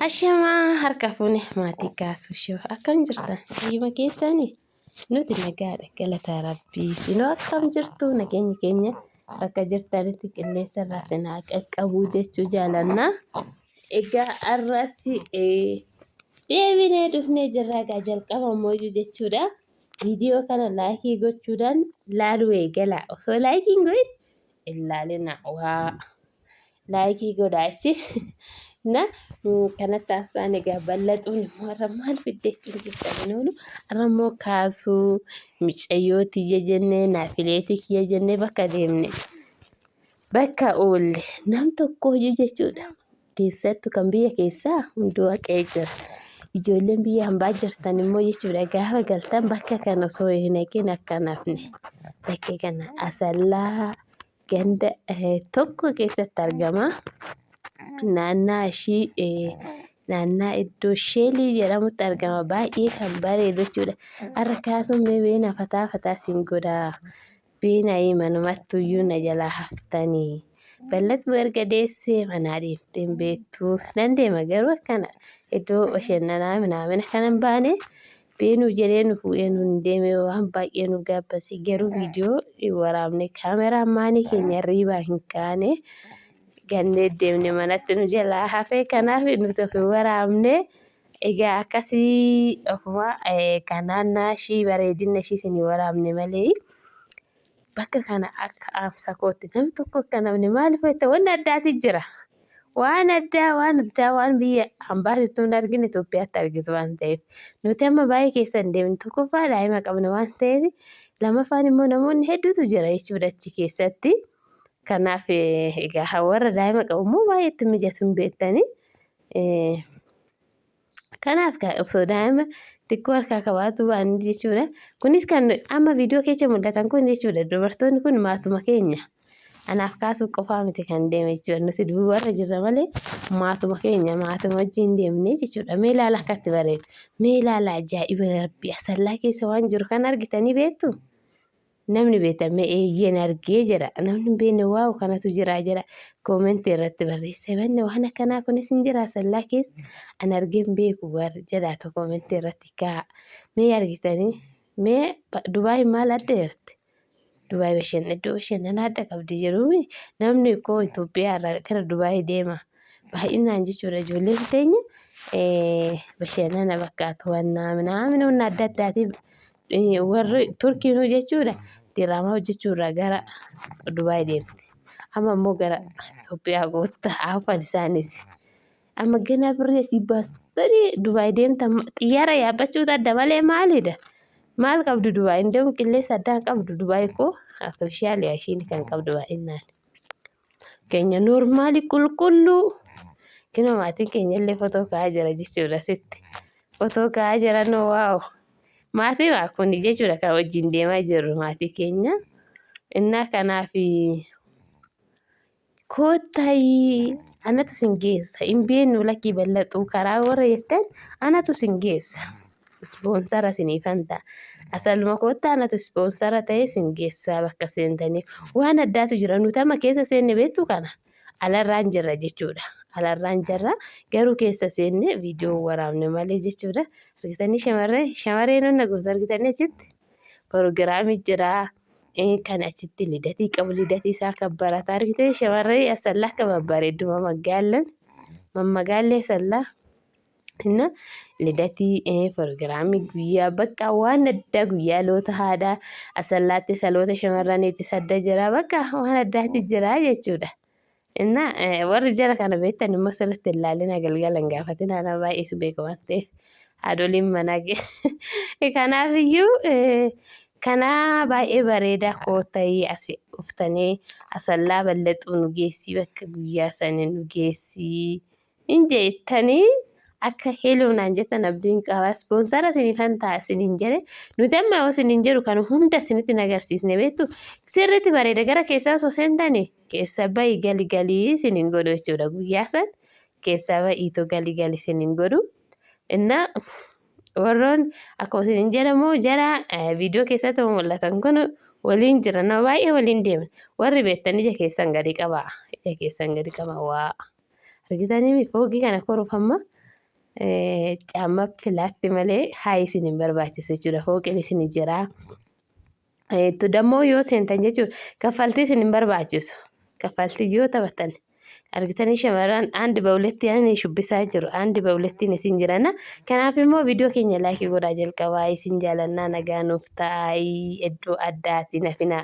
Ashamaa harka fuune maatii kaasuu shoo akkam jirtan fayyuma keessanii nuti nagaadha galata rabbii isinoo akkam jirtu nageenyi keenya bakka jirtanitti qilleensa irraa isin haa qaqqabuu jechuu jaalanna. Egaa har'as deebinee dhufnee jirra egaa jalqaba mooyyuu jechuudha. Viidiyoo kana laayikii gochuudhaan laaluu eegala osoo laayikii hin godhin hin laalina waa laayikii godhaa achi na kanatti aansuudhaan egaa ballaxuun immoo har'a maal fidde jechuun keessan hin oolu har'a immoo kaasuu micayyoo tiyya jennee naafileetii kiyya jennee bakka deemne bakka oolle nam tokko hojii jechuudha keessattu kan biyya keessaa hunduu haqee jira. Ijoolleen biyya hambaa jirtan immoo jechuudha gaafa galtan bakka kana osoo hin haqin akka hin hafne bakka kana asallaa ganda tokko keessatti argama. Naannaa ishii naannaa iddoo sheelii jedhamutti argama. Baay'ee kan bareedu jechuudha. Har'a kaasuun mee beena fataa fataa siin godhaa. Beenayii manumattuyyuu na jalaa haftanii. Bal'atu erga deessee manaa deemtee hin beektu. Nan deema garuu akkana iddoo bashannanaa minaamina kana hin baane. Beenuu jedhee nu fuudhee nu hin deeme waan baay'ee nu gaabbase garuu viidiyoo hin waraabne kaameraan maanii keenya hirriibaa hin kaane gannee deemne manatti nu jalaa hafe kanaaf nuti of hin waraabne. Egaa akkasii ofuma kan naannaa ishii bareedina ishii isin waraabne malee bakka kana akka dhaamsa kootti namni tokko akka namni maaliif jette wanni addaati jira. Waan addaa waan addaa waan biyya hambaatittuu hin argine Itoophiyaatti argitu waan ta'eef nuti amma baay'ee keessa hin deemne tokkoffaa daa'ima qabna waan ta'eef lamaffaan immoo namoonni hedduutu jira jechuudha achi keessatti. Kanaaf egaa warra daa'ima qabu immoo baay'ee itti mijatu hin beektanii. Kanaaf osoo daa'ima xiqqoo harkaa qabaatu baanne jechuudha. Kunis kan amma viidiyoo keessa mul'atan kun jechuudha. Dubartoonni kun maatuma keenya. Anaaf kaasuu qofaa miti kan deeme jechuudha. Nuti dubarra jirra malee maatuma keenya maatuma wajjin deemne jechuudha. Mee ilaala akkatti bareedu. Mee ilaala ajaa'iba rabbi asallaa keessa waan jiru kan argitanii beektu. Namni beektan mee eeyyeen argee jedha. Namni hin beekne waaw kanatu jira jedha. Koomentii irratti barreessa. Banne waan akkanaa kunis hin jira sallaa keessa. An argee hin beeku bar jedhaatu koomentii irratti kaa'a. Mee argitanii mee Dubaay maal adda jirti? Dubaay bashanna iddoo bashannanaa adda qabdi jedhuumi namni koo Itoophiyaa irraa gara Dubaay deema. Baay'inaan jechuudha ijoolleen teenya bashannana bakka to'annaa minaamin wanna adda addaatiif warri Turkiinuu jechuudha diraamaa hojjechuurraa gara Dubaay deemte. Amma immoo gara Itoophiyaa gootta hafan isaanis. Amma ganaa birrii asii baastanii Dubaay deemta xiyyaara yaabbachuutu adda malee maalidha? Maal qabdu Dubaay? Indeemu qilleensa addaa hin qabdu Dubaay koo artifishaali ishiin kan qabdu baay'inaan. Keenya noormaali qulqulluu. Kinoo maatiin keenya illee fotoo ka'aa jira jechuudha sitti. Fotoo ka'aa jiran waaw. Maatii waa kun jechuudha kan wajjin deemaa jirru maatii keenya. Innaa kanaaf koottaayii anatu sin geessa hin beeknu lakkii ballaxuu karaa warra jettan anatu sin geessa. Ispoonsara siniifan ta'a. Asaluma koottaa anatu ispoonsara ta'ee sin geessa bakka seentanii. Waan addaatu jira nuti amma keessa seenne beektu kana. Alarraan jirra jechuudha. Alarraan jirra garuu keessa seenne viidiyoo waraabne malee jechuudha. Argitanii shamarree shamarreen onna gosa argitanii achitti piroogiraamii jira. Kan achitti lidatii qabu lidatii isaa kan barata argitanii shamarree asallaa akka babbareeddu mamagaallan mammagaallee asallaa. Inna lidatii piroogiraamii guyyaa bakka waan addaa guyyaa loota haadhaa asallaatti saloota shamarraniitti sadda jira bakka waan addaatti jira jechuudha. Inna warri jara kana beektan immoo sirriitti hin laalina galgala hin gaafatina nama baay'eetu beeka waan ta'eef haadholiin manaa kanaaf iyyuu kanaa baay'ee bareedaa kootayii asi dhuftanii asallaa ballaxuu nu geessii bakka guyyaa sanii nu geessii. Hin jettanii akka heloo naan jettan abdiin qaba. Ispoonsara isiniifan ta'a isiniin jedhe. Nuti amma yoo isiniin jedhu kan hunda isinitti hin agarsiisne beektu sirriitti bareeda gara keessaa osoo seentanii keessa ba'i gali galii isiniin godhu jechuudha. Guyyaa san keessa ba'iitu gali gali isiniin godhu. Innaa warroon akkuma isiniin jedhamu jara viidiyoo keessatti mul'atan kun waliin jira nama baay'ee waliin deemna. Warri beektan ija keessan gadi qabaa. Ija keessan gadi qabaa waa. Argitanii fooqii kana koruuf amma Caammaa filaatti malee haa isin hin barbaachisu jechuudha. Fooqiin isin jira. Itti dammoo yoo seentan jechuudha kaffaltii isin hin barbaachisu. Kaffaltii yoo taphattan argitanii shamarran aandi ba'uletti ani shubbisaa jiru. Aandi ba'ulettiin isin jirana. Kanaaf immoo viidiyoo keenya laayikii godhaa jalqabaa, isin jaalannaa, nagaa nuuf ta'aa, iddoo addaatiin hafinaa.